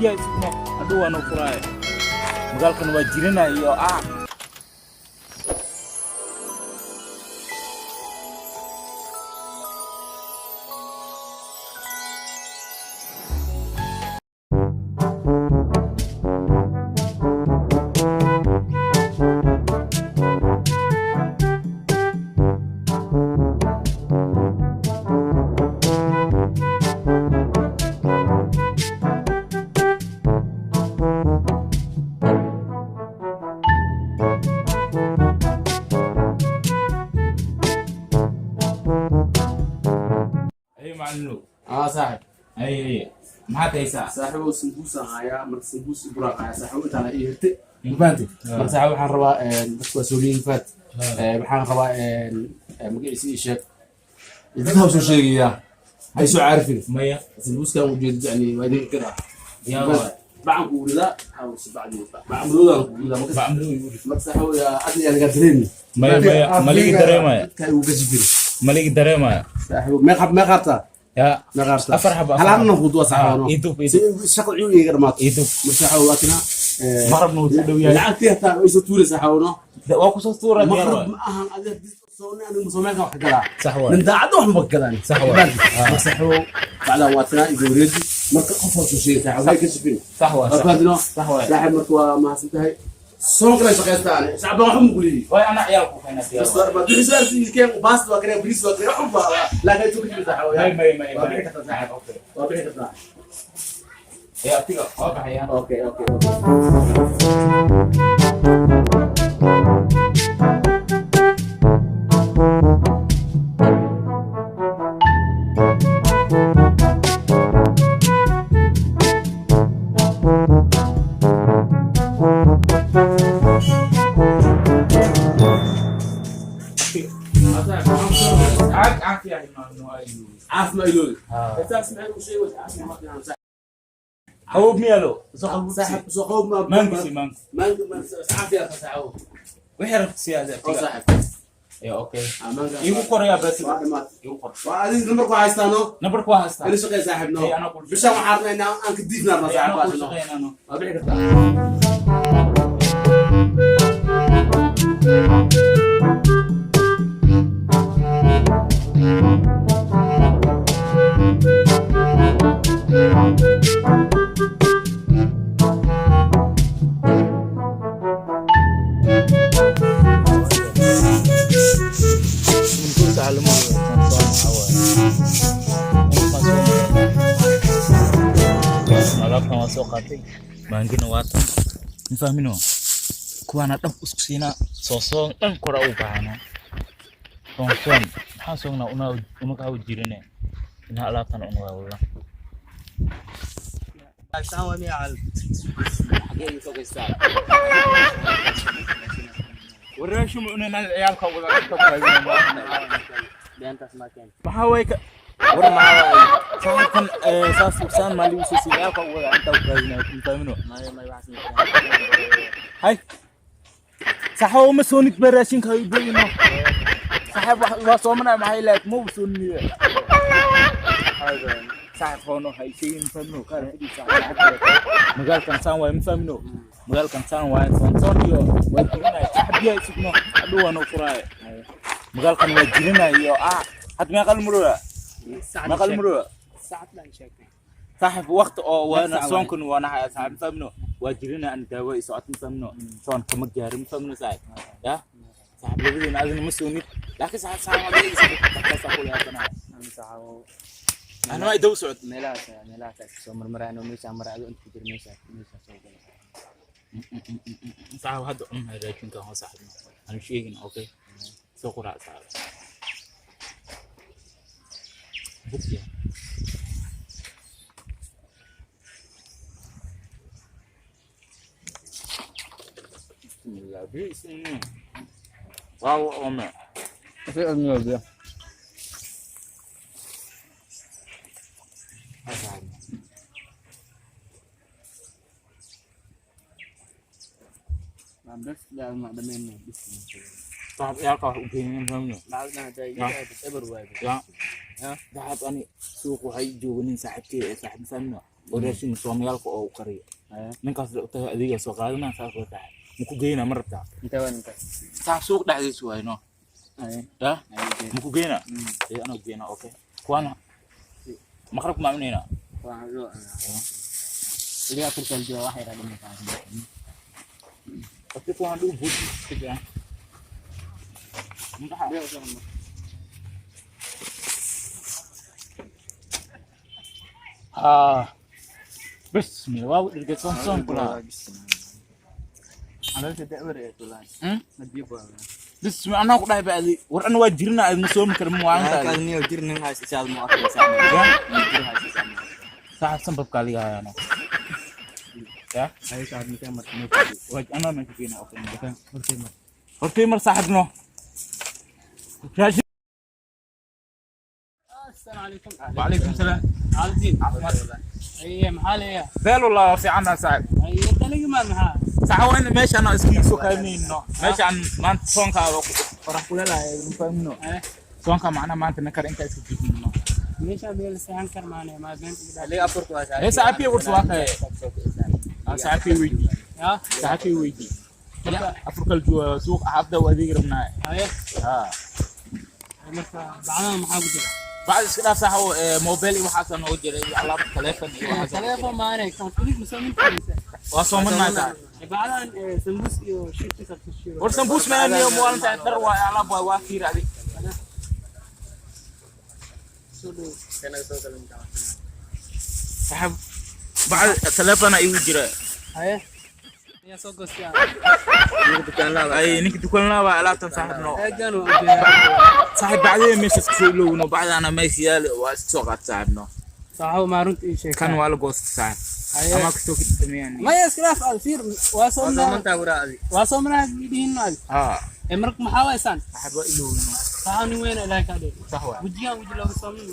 Biyaha isugno, hadhow waa noo furaaye. Magaalkan waa jirina iyo ah. Ay, macallinow. Aa, saaxib. Ay, ay, maxaad haysaa? Saaxiibow, sambuusaan hayaa. Marka sambuus iyo buraan hayaa, saaxiibow. Intaan ii hirte, mafahanti? Marka saaxiib, waxaan rabaa, dadku waa sooliyiin faat. Waxaan rabaa, magaciisa ii sheeg. Dadka soo sheegayaa, hay soo caarifin. Maya. Sambuuskan ujeedid, yani waa idinka gadaa. Diyaar waay. Bacan ku ridaa, bacdi bacmadoodan ku ridaa marka. Bacmadow igu rid. Marka saaxiibow, yaa adna yaa lagaa dareemi. Maya, maya, maligi dareemaya. Dadka igu gashi jiri. Maligi dareemaya. Saaxiibow, meeqa meeqa hartaa? Yaa. Meeqa hartaa? Afar xabo, afar hal xabo. Halna kudu waa, saaxiibow. Ii duub, ii duub. Si shaqo ciw iga dhamaato. Ii duub. Marka saaxiibow, waa kana. Maqrabna wuu soo dhow yahay. Lacagtii hataa way soo tuuraysaa, saaxiibow, no. Waa kusoo tuura, diyaar Maqrab waay. Ma ahan adiga soomay, aniga soomaalka wax ka gadaa. Sax waay. Nin daacadda wax ma gadaan. Sax waay. Marka saaxiibow, bacdaa waa tanaa iga wareeji. Marka qof waa soo sheegay, saaxiibow, hay ka shifin. Sax waay, sax. Fahamtino? Sax waay. Saaxiib, marka waa mahadsan tahay. Soon kale shaqaystaan shacban wax ma kuleeyihi. Waay, ana ciyaal ku keenaa, diyaar waay. Bas baast waa kare, bariis waa kare, wax u baa, laakiin intuu ka jiro, saaxiibow. May, may, may. Waa May. bixi kartaa, saaxiib. Okay. Waa bixi kartaa. Ee, atiga waa baxayaan. Okay. Caag caafi ah ilmaha ay. Caafimaad iloobi. Ah. Taas maxay u sheegaysaa? Caafimaad fiican. Hawob miyalo. Saaxiib, soo qoob ma. Maangisi maangi. Maangi ma caafiya, saaxiib. Wixii rabta siyaada. Oo. Atiga. Saaxiib. Ya, okay. Ah, maangi. Igu qorayaa bas. Waa dhamaatay. Igu qor. Waa adiga nambarku haystaano. Nambarku waa haystaa. Ila shaqeey, saaxiib, no. Hey, anaa kula. Bishaan waxaan rabnaa inaan aan ka diifnaa rabnaa. Ee, anaa saaxiib kula no. shaqeynano. Waa bixi kartaa. Sambuus lama soon. Alaabtan waa soo qaatay. Maangina waa tan. Ma fahmino? Kuwaana dhab isku siinaa. Soo soon dhan kora u baahana. Soon soon. Maxaa soognaa una una kaa jirine. Inaa alaabtan una waa wala. Waraashu ma cuneen ciyaalka wada ka maxaa way ka war maxaa waay saxan saas saan maali u soo ciyaalka wada inta u raadinaa, ma fahmino? Hay, saxo, ma soonid ba raashinka ay booyino, saxib. Waa soomanaa, maxay lahayd ma u soonid, saaxib. Hoono hay sheegin, ma fahmino? Kaar fadhi, saaxib. Magaalkan saan waay, ma fahmino? Magaalkan saan waay, soon soon iyo waa jirinaya, saaxib. Biyaha isugno, hadhow waa noo furaaye. Magaalkan waa jirinaya iyo ah. Had meeqa lmuroa, meeqa lmuroa, saaxib? Waqti oo waana soonkan waa naxaya, saaxib, ma fahmino? Waa jirina aan daawo i socot, ma fahmino? Soon kama gaarin, ma fahmino, saaxib? Ya saaxib, labadiina adina ma soonid, laakiin saaxib saan waa dadkaasa kula yaabanaya. Ana waa idaw socod. Meelahaas soo marmaraan oo meesha mara ado inta ku jira meesha soo gala. Saaxib, hadda cunnahay raashinkan oo saaxib anu sheegin. Okay, soo quraac, saaxib. Bukya. Bismillah, bismillah. Waaw, ome. Si admiral. Saaxib, ciyaalka wax u keenin, fahmno? Ya. Ya. Saaxib, ani suuq waxay jooga nin saaxiibkey ee saaxib, fahmno? Oo raashin soomayaalka oo u kariyo. Ninkaas u tahay adeega soo qaadanaa saas oo tahay. Muku geynaa ma rabtaa? Intee waa ninkaas? Saaxib suuq dhexdiisa waay no. Ya? Muku geynaa? Ee anaa geynaa okay. Kuwaana maqrabka ma cunaynaa? Waan loo cunaa. Weli afurkan jooga wax yar dhiman. Tapi kuwaan dhul buuti iska jiraan. Madaxa. Ah. Bismillah, waa dhirga soon soon kula. Caloosha da'war ee tulaan. Nadiif waa. Bismillah, anaa ku dhahay bacdi. War ana waa jirna aad ma soomi karin maalintaadi. Halkaas niyo jir nin hays isaad ma arkaysaa. Jir hays isaad ma. Saaxib sanbabkaa liga hayaano. Ya? Ay saad intee marka ma Waa anaa meesha geynaa okay. Hortay mar saaxibno. Raashin. السلام عليكم. وعليكم السلام. عالدين. عافمad. اي maxaa leeyahay? Beel wallah waa fiicanaa saaxib. Ay inta maal maxaa? Saxa waa in meeshaan aan iskiga soo kaaminayno. Meeshaan maanta soonkaa qorax kulelahay ma fahmino. Soonka macnaha maanta nakar intaa iska jibino. Meesha meel seexan karmaane ma beenta iga Weli afurku waa Ee saaxiibkii warsi waa kaye. Saaxiibkii weydii. Ya. Saaxiibkii weydii. Afurkal jooga suuq xaafada u adeegi rabnaa. Haye. Ha. Marka bacdaha maxaa ku jira? Bacd iska dhaaf saaxo mobile iyo waxaas noogu jiray iyo alaab telefoon iyo waxaas. Telefoon maane kan filig masoomintiisa. Waa soomanaa saaxib. Bacdahan sambuus iyo shirki sabshiiro. War sambuus ma niyo maalinta dhar waa alaab waa waa fiir adig. Soo dhow. Saaxib bacd telefoon igu jira. Haye. Yaa soo goostay. Ay ninka dukaanlaa waa alaabtan saaxibno. Eegan waa ujeedaa. Saaxib bacdee meesha iska soo ilowno bacdaana meesha yaal waa iska soo qaad saaxibno. Saaxiib ma runta ii sheeg. Kan waa la goosta saaxib. Haye. Ama kasoo kitameeyaan. Maya iska dhaaf aad fiir waa soo Soomantaa waraacdi. waa soo manaa dhihin aad. Ha. Ee marka maxaa waaysan? Saaxib waa ilowno. Saaxiib nin weyn ilaahay ka dhigay. Sax waa. Wejigaan weji looga soomin.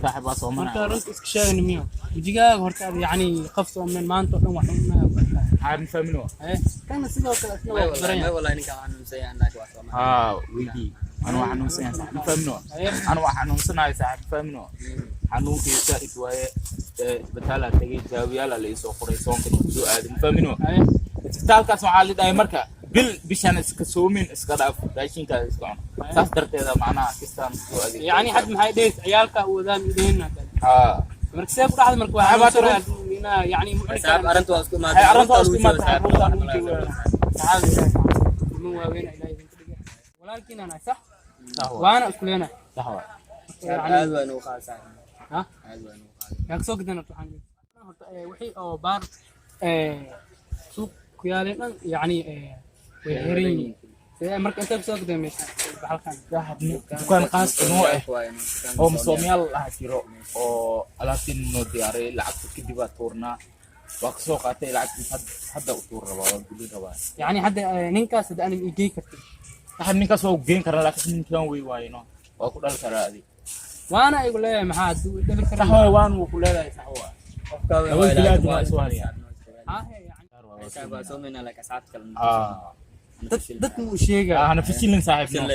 Saaxib waa soomanaa. Marka runta iska sheegani miyo. Wejigaaga horta aad yacni qof sooman maanta oo dhan wax cunaya ku arkaa. Saaxib ma fahmino. Kana sidoo kale isna May waa wallahi baran may yahay. wallahi ninka xanuunsan yahay laakiin waa sooman. Ha weydii. Anu waa xanuunsanahay saaxib ma fahmino. Haye. Anu waa xanuunsanahay saaxib ma fahmino. Xanuunkii saa'id waaye isbitaalaa tegay daawayaal la ii soo qoray soonkan uu soo aaday ma fahmino. Haye. Isbitaalkaas waxaa la dhahay marka bil bishaan iska soomin iska dhaaf raashinkaada iska cuno. Saas darteeda macnaha kistaan soo adeegtay. Yacni had maxay dhehaysa ciyaalka u wadaan idhihin hadda. Ha. Marka see ku dhacday marka waa Saaxiib, xanuunsanahay inaa yacni ma cuni Saaxiib karaan. arrintu waa isku imaatay. Hay arrintu waa isku imaatay saaxiib runtaan ugu joogaa. Saxaabada ilaahay ka cabso. Niman waaweyn ilaahay idinka dhigay. Walaalkiin aan ahay sax? Sax waa. Waana isku leenahay. Sax waa. Yacni Aad waa inuu qaad saaxiib. ha? Aad waa inuu qaad. Yaa kasoo gadan horta waxaan horta wixii oo baar suuq ku yaaleen dhan yacni way xiran yihiin. Sidee marka intee kusoo gaday meesha halkan? Saaxiib dukaan qaas inoo ah oo masoomiyaal laha jiro oo alaabtiin noo diyaaray lacagta kadib aa tuurnaa waa kasoo qaatay lacagtiis hadda u tuur rabaa waa gulin rabaa. Yacni hadda ninkaas hadda anim ii gey kartid. Saaxiib ninkaas waa u geen karaa laakiin ninkan wey waayno waa ku dhali karaa adi. Waana igu leeyahay maxaa hadduu i dhali Sax karin. waay waan wuu ku leedahay sax waay. Laba bilaad waa isu halayaa. Hahe yacni Saaxiib waa soomayna laakiin asxaabta kale. Ah. dad dad muu sheegaa. Ah, hana fashilin saaxiib no.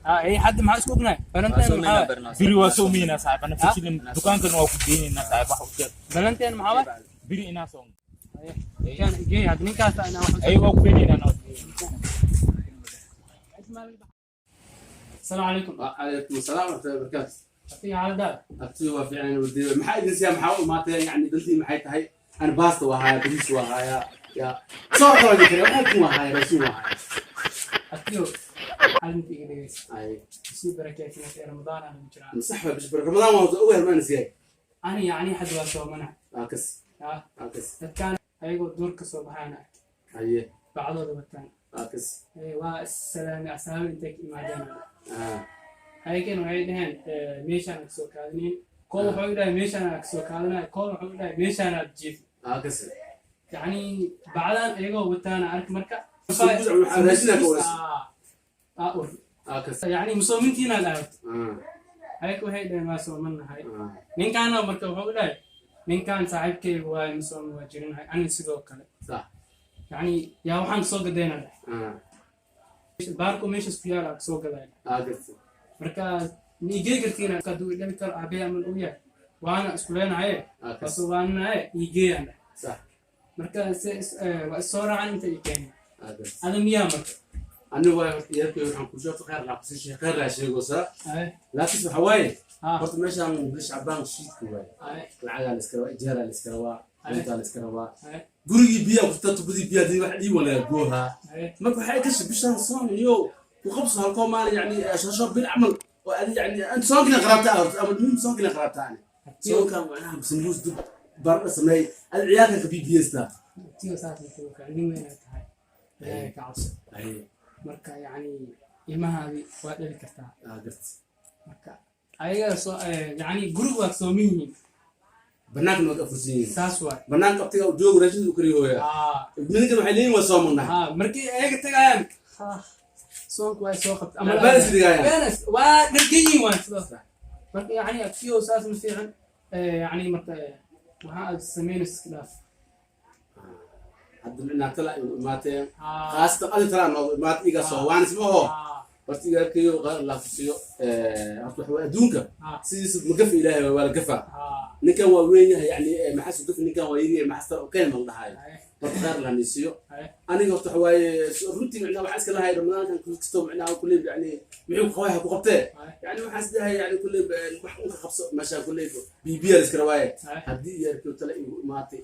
Ha ay hadda maxaa isku ognahay? Balanteen maxaa waay? Biri waa soomaynaa saaxiib hana fashilin dukaankan waa ku geynaynaa saaxiib wax u sheeg. Balanteen maxaa waay? Biri inaa soom. Kan igey hadda ninkaas inaa wax u Ay waa ku geynaynaa no. السلام عليكم. وعليكم السلام ورحمة الله وبركاته. أعطيني على دار. Abtidu waa fiican wadada. Maxaa idin siyaa maxaa u imaatay yani dantii maxay tahay? Ani baasta waa hayaa, bariis waa hayaa, ya soo kala dhigay waxaa ku waa hayaa, raashin waa hayaa. أعطيه حالنتي إيجي. Ay, بسي بركاتنا في رمضان أنا مجرى. sax waa bish Ramadaan waa ogahay maana siiyay. أنا يعني حد واسو منع. Aa kas, ها. aa kas. كان أيقو دور كسو بحانا. Haye, بعضو دبتان. aa kas. waa salaami asxaab intay ka imaadeen. Ah, Haygan waxay dhaheen meeshaan aan kasoo kaadinin. Koo wuxuu dhahay meeshaan aan kasoo kaadinay, koo wuxuu dhahay meeshaan aad jiif. aa kas. Yacni bacdaan iyagoo wataana ark marka. Sambuus waxaa raashinaa ka waraysa. Ah, ur. Aa kas. Yacni musoomintiinaad aragt. Ah, Hayga waxay dhaheen waa soomannahay. ah. Ninkaana marka wuxuu dhahay ninkaan saaxiibkayga waaye musoomin waa jirinahay anin sidoo kale. Sax. Yacni yaa waxaan soo gadayna dhahay. Ah, Baarku meeshaas ku yaala kasoo gadayna. aa kas. Marka ma igey kartiin hadduu i dhali karo aabbahay aman uu yahay. Waana isku leenahaye, waa soo waaninaye, ii geeyaan dheh. Sax. Marka waa is soo raacan inta ii keenay. Aa, gartay. Ada miyaa marka? Ani waay horta yarkay waxaan ku sheegto khayr laa kusii sheeg, khayr laa sheegaysaa. Aye. Laakiin waxa waaye, Ha. horta meeshaan bish cabaan shiidka waaye. Aye. Lacagaa la iska rabaa, ijaaraa la iska rabaa, cuntaa la iska rabaa. Aye. Gurigii biyaa ku tubadii biyaa dii wax dhiiban laga goohaa. Aye. Marka waxay gashay bishaan soon iyo ku qabso halkoo maalin, yani shasho bil camal oo adi, yani anta soonkina qaraabtaa horta ama muhiim soonkina qaraabtaa ani soonkan macnaha sambuus dub baradho sameey adi ciyaalkan ka bibiyeysta. Tiyo saas ma kuwa kale, nin weyn aad tahay, Ilaahay ka cabso. Marka yacni ilmahaadi waa dhali kartaa. Garta. Marka ayaga soo yacni guriga waa sooman yihiin. Banaanka waad afursan yihiin. Saas waay. Banaanka abtiga u joogo raashin u kariyo hooya. Midinkan waxay leeyihin waa soomannahay. Markii ayaga tagayaan soonku waa soo qabta. Been is dhigayaan. Been waa dhargan yihiin, waa sidaas. Marka yacni abtiyo saas ma fiican. Yacni marka waxaa aad samaynaysa iska dhaaf. Hadda micnaa tala ay imaateen, khaasatan adi talaa noogu imaatay iga soo waanis ma oho. Horta igaarkayo qaar Allah ku siiyo. Horta waxa waye adduunka sidiisa ma gafa, Ilaahay waa la gafaa. Ninkan waa weyn yahay, yani maxaa soo gafi, ninkan waa yar yahay, maxaa star okay ma la dhahayo. Horta khayr la nisiyo. Aniga horta waxa waaye runtii micnaa waxaa iska lahay ramadaankan kasto micnaa kulley, yani muxuu qawaha ku qabtee, yani waxaan isleeyahay, yani kulley wax unka qabso meesha kulley bibiya la iska rabaaye. Haddii iyaarkiyo tale igu imaatay,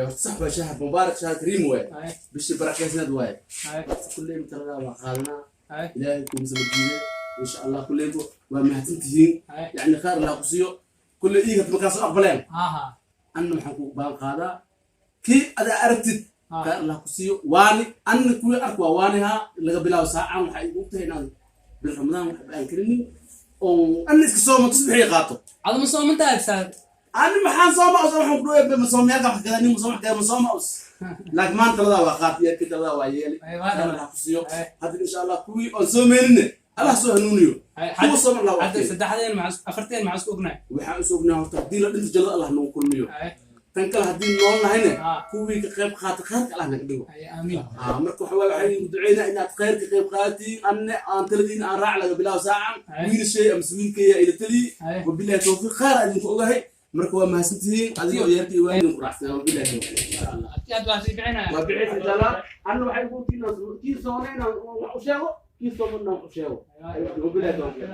horta sax waa shahar mubaarak, shahar kariim waaye, bishii barakeysneed waaye. Kulley taladaa waa qaadanaa. Ilaahay kuma saba diiday, insha Allah. Kulleyba waa mahadsantihiin. Yani khayr Allah ku siiyo. Kulley iiga markaas soo aqbaleen. Anna waxaan ku baan qaadaa kii adaa aragtid. Khayr Allah ku siiyo. Waani anna kuwii ark waa waanihaa laga bilaabo saacan waxay igu tahay inaan bil Ramadaan waxba aan karinin oo anna iska sooma tusbixii qaato. Adu ma sooman tahay saa? Ani maxaan sooma us, waxaan ku dhawaay ma soomiyaalka wax kada nin ma sooma wax kada ma sooma us, laakiin maanta taladaa waa qaatay, yarkii taladaa waa yeeli. Ay, waa khayr dhammaan. Allah ku siiyo. Ay. Hadda insha Allah kuwii oon soomeynine Allah soo hanuuniyo. Kuwa kuwa sooma Allah hadda waqtiyo. Saddexdeen maxaa afarteen maxaa isku ognahay? Waxaan is ognahay horta haddii la dhinto jannada Allah nagu kulmiyo. Ay. Tan kale haddii nool nahayne Ah. kuwii ka qayb qaata khayrka Allah naga dhigo. Ay, aamiin. Marka waxa waaye waxaan idinku duceynaa inaad khayrka qayb qaadatiin, anne aan taladiin aan raac laga bilaabo saacan. Ay. Wiilashay amase wiilkaya ila taliyi. Ay. Wabillahi tawfiiq, khayr aan idinku ogahay. Marka waa mahadsantihiin adigoo yeerka iyo waa idinku raacsanaa. Wabillahi tawfiiq insha Allah. Abti hadda waa sii bixinaya. Waa bixis insha Allah. Anna waxay ugu kii soonay inaan wax u sheego, kii sooman inaan wax u sheego. Wabillahi tawfiiq.